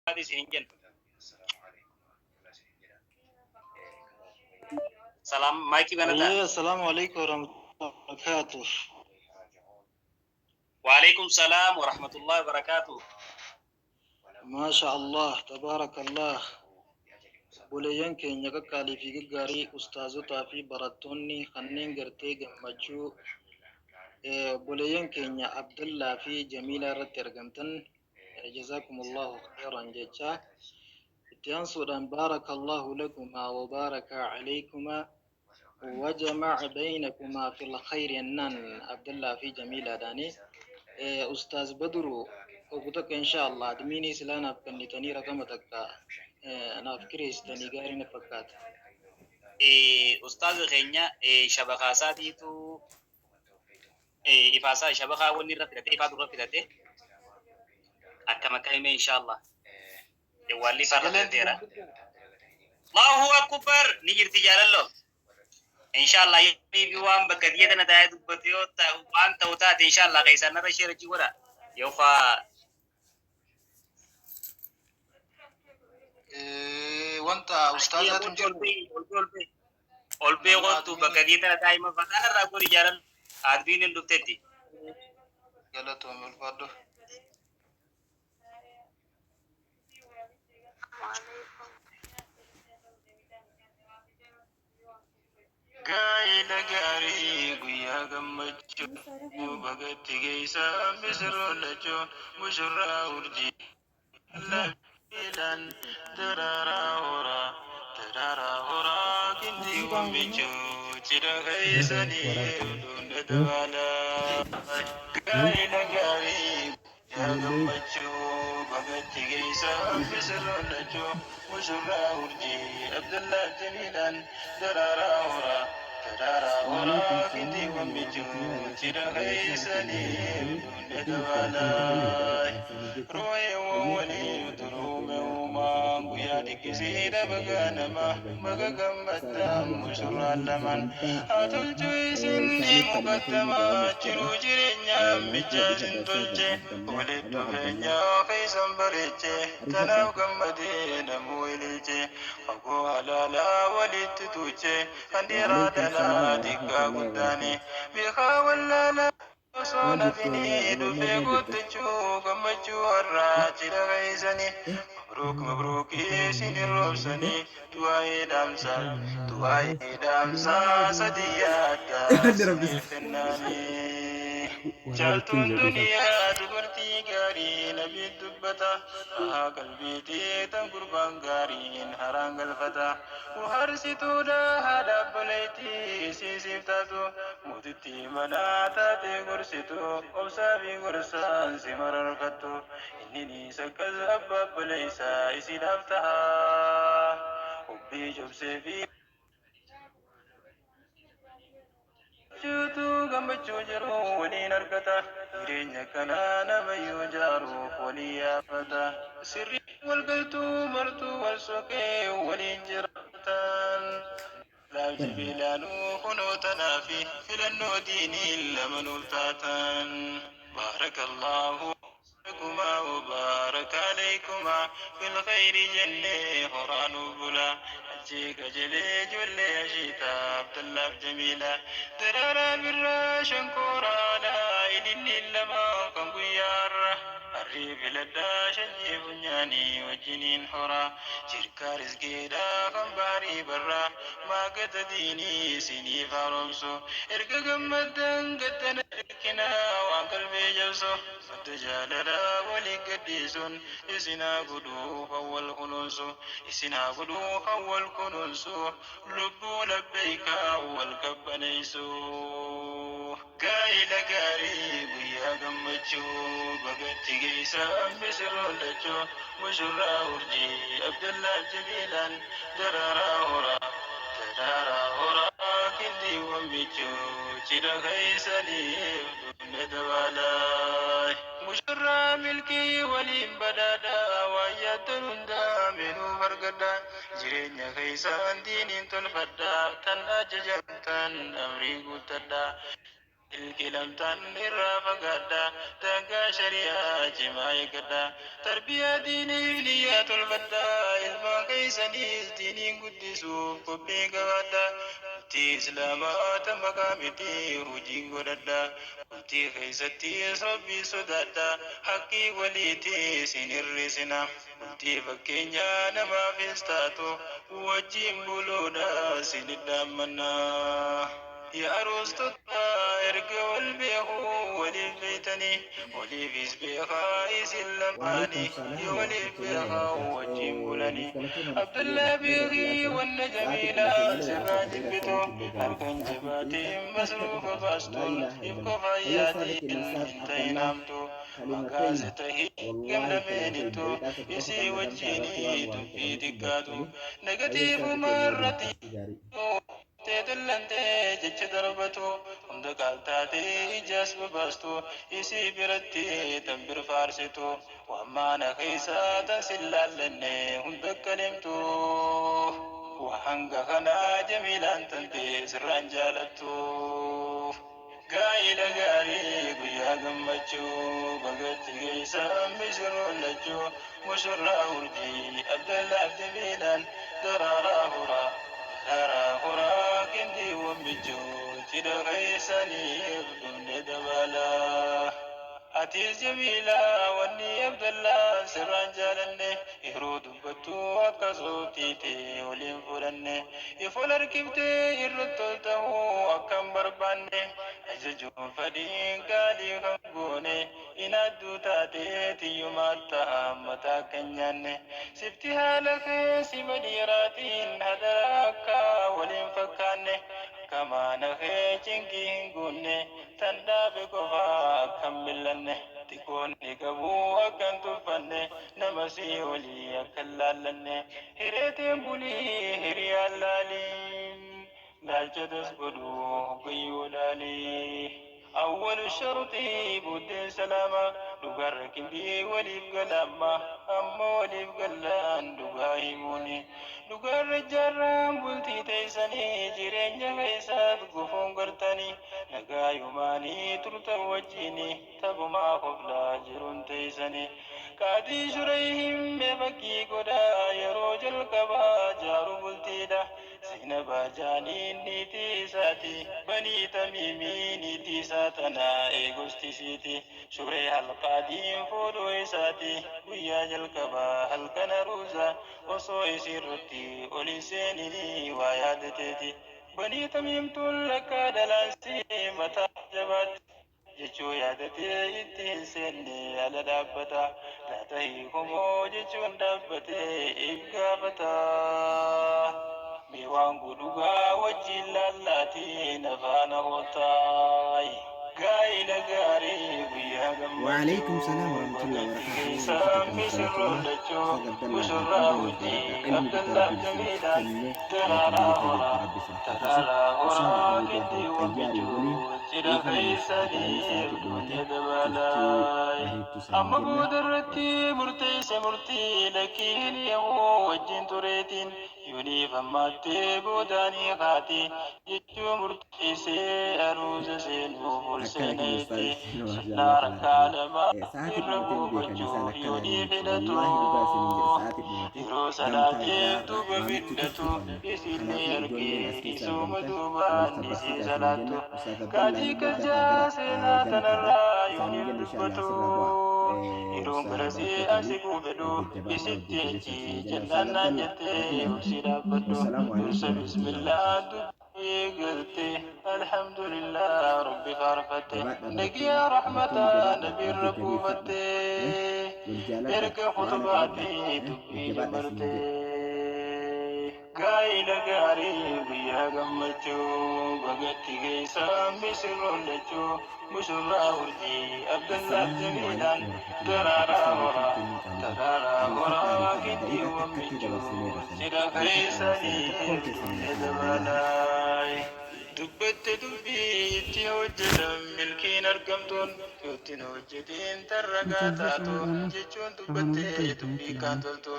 Isin jenna. Salaam, maayikii banataa. Ayyee, assalaamu alaikum warahmatullahi wabarakatuh. Waalaikum salaam wa rahmatullahi wa barakaatuh. Maasha Allah, tabaarakallah. Obboleeyyan keenya qaqqaalii fi gaggaarii, ustaazotaa fi barattoonni kanneen gartee gammachuu obboleeyyan keenya Abdallaa fi Jamiilaa irratti argamtan, jazaakumullahu khairan jecha itti aansuudhaan, baarakallahu lakumaa wa baaraka alaykumaa wa jama'a baynakumaa fil khayri jennaan Abdallaa fi Jamiilaadhaani. Ustaaz Badru, obbo takka insha Allah admiinii silaa naaf kennitanii raqama takka naaf kireessitanii gaarii na fakkaata. Ustaaza keenya shabakaa isaatiitu ifaasaa shabakaa wanni irra filatee ifaatu irra filate akkam akka hime insha Allah. Jawwaalli ifaa irra Sagaleen filateera. Allahu akbar, ni jirti jaalalloo. Insha Allah fi waan bakka biyya tana taa'ee dubbatu yoo ta'u waan ta'u taate insha Allah keessaan narra ishee rajii godha. Yookaan Wanta ustaazaatu hin jiru. Ol bee kottu, bakka biyya tana taa'ee mafataan irraa godhi jaalalloo. Admiin hin dhuftetti. Galatoomii, ulfaadhu. Gaa'ela gaarii, guyyaa gammachuu, bagatti geessa misirroon lachuu, mushurraa urjii lafiidhaan, daraaraa horaa, daraaraa horaa, kintiiwwan michuu cidha keessanii hunda dabalaa. Gaa'ela gaarii, guyyaa gammachuu, bagatti geessa misirroon lachuu, mushurraa urjii Abdallaa Jamiilaan, daraaraa horaa, daraaraa horaa, kintiiwwan michuu cidha keessanii hunda dabalaa. Rooyeewwan waliin duruume uumaa guyyaa dhiqqisiidha, baga nama baga gammaddaa, mushurraan lamaan haa tolchu isin muqaddamaa, jiruu jireenyaa michaa isin tolche, walitti dhufeenya keessan bareeche, tanaaf gammadee namuu ililche, fagoo halaalaa walitti tuuche, kan dhiiraa dhalaa xiqqaa guddaani beekaa wallaalaa osoo nafinii dhufee guuttachuu gammachuu har'aa cidha keessanii, mabruuk mabruukii isin roobsanii, du'aa'ee dhaamsaa, du'aa'ee dhaamsaa sadii yaaddaa isiniif kennaanii. Caaltuun duniyaa dubartii gaarii nabii dubbata haa qalbiitii tan gurbaan gaariin haraan galfata, bohaarsituudha, haadha obboleettii siisiif taatu, mootittii manaa taatee gorsitu, obsaa fi gorsaan si mararfattu, inni akkas abbaa obboleessaa isiidhaaf ta'a. Hubbii cobsee fi gammachuutu gammachuu jiru waliin argata, jireenya kanaa nama yoo jaaruuf walii yaafata, sirrii walgaltuu martuu wal soqee waliin jiraatan. Laaf jibilaanuu kunoo tanaa fi filannoo diiniin lamanuuf taatan. Baarakallahu lakumaa wa baaraka alaykumaa fil khayri jennee horaanuu bula. Achii qajeelee ijoollee ashiitaa Abdallaaf Jamiila, daraaraa birraa shankooraadha, ililliin lama kan guyyaarra harrii filadhaa, shanyii funyaanii wajjiniin horaa, jirkaa rizqiidha kan baarii barraa, maagata diinii isiniif haaromsu, erga gammaddan gaddana hirkinaa waan qalbii jabsu, madda jaalalaa walii gadhiisuun isinaa godhuu kan wal kunuunsu, isinaa godhuu kan wal kunuunsu, lubbuu labbeekaa wal qabbaneessu. Gaa'ela gaarii, guyyaa gammachuu, bagatti geessa misirroon lachuu, mushurraa urjii Abdallaaf Jamiilaan, daraaraa horaa, daraaraa horaa, kintiiwwan michuu cidha keessaniif dhufne dabalaa. Mushurraa milkii waliin badhaadhaa, waan yaaddan hundaa meenuuf argadhaa, jireenya keessaan diiniin tolfadhaa, tan ajajamtan amrii guuttadhaa. Ilkilamtaan irraa fagaadha, daangaa shari'aa cimaa eeggadha. Tarbiyaa diiniif niyyaa tolfadha, ilmaan keessaniis diiniin guddisuuf qophii qabaadha. Bultii Islaamaa ta maqaa miti hojii godhadha. Bultii keessattis Rabbii sodaadha, haqqii waliitis hin hir'isina. Bultii fakkeenyaa namaafis taatu wajjin buluudha isin dhaammanna. Yaa aruustota erga wal beekuu waliif beeytanii, waliifis beekaa isin وعليكم lamaanii, السلام yoo waliif ورحمة الله beekaa وبركاته. wajjin bulanii. Nuuf galatooma Abdallaa nuuf jedha beekii Abdallaa wanna sa'aatii jamiilaa dhumate malee sirraa asirra jibbitu sanitti boogamu halkan sa'aatiin jabaatiin xiixa takka masruufa qofa laa baastuun ilaaha if illallah. qofa Hayya ustaaza yaatiin keenya ustaaz hin ta'in Abdallaa hamtu kalimatayni maqaase tahii wallaahi kalimatayni gamlameenittu daqiiqaa tokko qofa isii qabna gamtaa irratti wajjinii waan waan dubbii jedhamutti xiqqaatu dubbatanii. Hayya ustaaza nagatiifuma keenya waliin irratti turtii gaarii. Teetullantee jecha darbatu hunda qaaltaatee ijaas babaastu isii biratti tan birfaarsitu waan maana keessaa tan sin laallanne hunda kalimtu waa hanga kanaa jamiilaan tantee sirraan jaalattu. Gaa'ila gaarii guyyaa gammachuu bagatti geessan misirroon lachuu mushurraa urjii Abdallaaf Jamiilaan daraaraa horaa daraaraa horaa qindiiwwan bichuu cidha keessaniif dhumne dabalaa. Atis Jamiilaa wanni Abdallaa sirraan jaalanne yeroo dubbattu akka sootiite waliin fudhanne if ol harkiftee irratti ol ta'uu akka hin barbaanne ajajuun fadhiin gaalii kan goone inaadduu taatee tiyyumaa ta'a mataa kan nyaanne sifti haala kee sima dhiiraatiin hadara akka waliin fakkaanne kamaana kee cinqii hin guunne tan dhaabe qofaa akka hin millanne xiqqoonni qabu akka hin tuffanne nama sii olii akka hin laallanne hireetiin bulii hiriyaan laaliin laalchatas godhu hoggayyuu laalii. أول الشرط بود سلاما dhugarra kindii waliif galaamma amma waliif gallaan dhugaa himuuni dhugarra jaarraan bultii teessanii jireenya keessaat gufuun gartanii nagaa yumaanii turtan wajjini taphumaa koflaa jiruun teessanii qaadii shurayhim mee fakkii godhaa yeroo jalqabaa jaaru bultiidha. Seenabaa jaaniin niitii isaati banii tamiimii niitii isaa tanaa eegostisiiti shuree halqaadiin fuudhuu isaati guyyaa jalqabaa halkan aruusa osoo isiirratti ol hin seeninii waa yaadateeti banii tamiimtuun lakkaa dhalaansii mataa jabaatti jechuu yaadatee itti hin seenne ala dhaabbata laata hiikumoo jechuun dhaabbatee if gaafata. Mee waan godhugaa wajjin lallaatiin afaan hootaay. Gaa'ila gaarii guyyaa وعليكم gammachuu السلام ورحمة الله bagatti وبركاته. geessan Nuuf misirroon galatooma lachuu Ustaaz Abdallaa mushurraa ilmi nuuf hojii baradha ilmi guddaa Abdallaaf Rabbiin isiniif Jamiilaan kenne kan daraaraa biyya keenya horaa Rabbi isin haa taasisu. daraaraa Ustaaz horaa Abuu Jaafar qindiiwwan Xayyaarii bichuu waliin cidha dhiifama nuuf godhanii keessaniif sa'aatii dhumate dhumne turtii dabalaay. bareedduu isaanii Amma jenna. booda irratti murteesse murtii lakkiin yemmuu wajjin tureetiin yooniif ammaattee boodaanii kaati jechuu murteessee aruusa seenuuf ol Akkana keenya seeneetti ustaaz maashaallah sunnaa rakkaa tabaarakallaa. lama Sa'aatii irra dhumate hin beekan isaan buufachuuf akkana yoonii hin fedhatu wallaahi dhugaa isiniin jedha sa'aatii dhumate yeroo gamtaa salaatiif irraa duuba waamichi fidhatu tufuu qabna. isillee Kanaafuu ijoolleen argee as keessa isuma argamtan wal duubaan isii sabbarsiisaa isiniin salaattu jenna. Ustaaz Abdallaan qaadii immoo dafaa galchaa gara seenaa jannataa tanarraa isaaniin yooniif jenna inshallah dubbatu asirraa bu'a. yeroon Ustaaz garasii barattoota asi guufedhu jajjabaadhaa isitti hojjechiisa achi isiniin jenna. Ustaaz jennaan naan Abdallaa jettee rakkina obsii dhaabbadhu wassalaamu alaikum dursa warahmatullahi bismillaa wabarakatuh. dubbii galte alhamdulillah rabbi faarfatte Jabaadhaa nagiyaa barattoonni rahmataa jabaadhaa nabiirra wal jajjabeeffadhaa buufatte wal jaaladhaa erga quraana khutbaa qabadhaa fi dubbii jajjabaadhaa isiniin jamarte jedha. Gaa'ila gaarii guyyaa gammachuu bagatti geessan misirroon lachuu mushurraa urjii Abdallaaf Assalaamu Jamiilaan alaikum warahmatullahi wabarakatuh. daraaraa Ustaaza horaa keenya qaaliidha. daraaraa Ariifadha horaa ariifadha daqiiqaa qindiiwwan takkatti bichuu dabarsineerra sana. cidha Ariifadha sana tokkoon keessaniif keessan dhumne hin hafina wallaahi. dabalaay. Dubbatte dubbii itti hojjetan milkiin argamtuun yootiin hojjetiin tarragaa taatu jechuun dubbatte dubbii kaan toltu.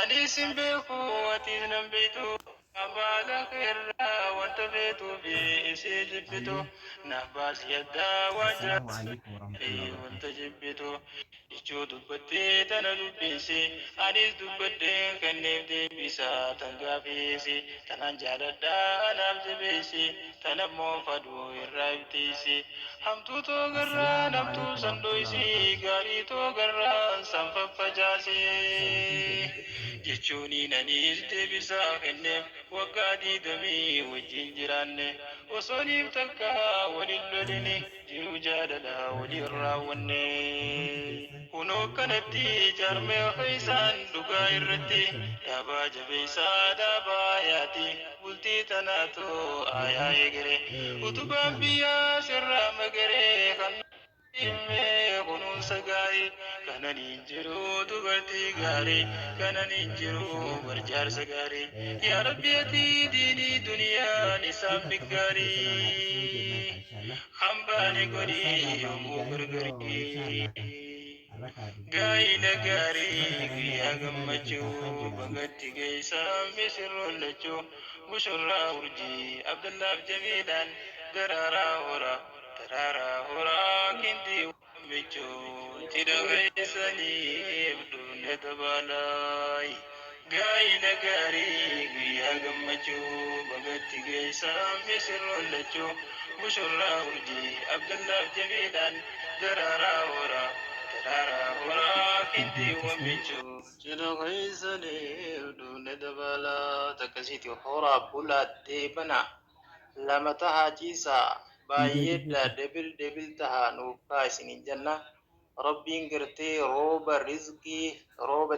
Anis hin beeku atis nan beektu Baala irraa wanta feetuu fi isii jibbitu naaf baasi yaddaa waan Assalaamu alaikum warahmatullahi jiraatu wabarakatuh. wanta jibbitu jechuu dubbattee tana dubbisi anis dubbadhee kenneef deebisaa tan gaafisi tanan jaaladhaa anaaf jabeessi tanammoo faduu irraa ibtiisi hamtuu too garraa Assalaamu namtuu alaikum san warahmatullahi dhoysi wabarakatuh. gaarii too garraa san faffacaasi jechuuniin anis deebisaa kenneef waggaa 20 wajjin jiraanne osooniif takka walin lolini jiruu jaalalaa waliin raawwanne. Kunoo kanatti jaarmee isaan dhugaa irratti dhaabaa jabeessaa dhaabaa yaati bultii tanaatu aayaa eegere utubaan biyyaa sirraa magaree kan dhimmee kunuunsa gaarii kanan hin jiru dubartii gaarii kanan hin jiru barjaarsa gaarii yaa rabbi ati diinii duniyaan isaan biggaarii hambaani godhii yoomuu gargarii gaa'ila gaarii guyyaa gammachuu bagatti geessaa misirroon lachuu bushurraa urjii abdullaaf jamiilaan daraaraa horaa daraaraa horaa kindii michuu cidha keessaniif dhufne dabalaay gaa'ila gaarii guyyaa gammachuu bagatti geessaa misirroon lachuu bushurraa urjii abdullaaf jamiilaan daraaraa horaa daraaraa horaa kindii michuu cidha keessaniif dhufne dabalaa takkasiiti horaa bulaa deebana lama tahaa ciisaa baay'eedha debil debil tahaa nuuf kaa isiniin jenna. Rabbiin gartee rooba rizqii rooba.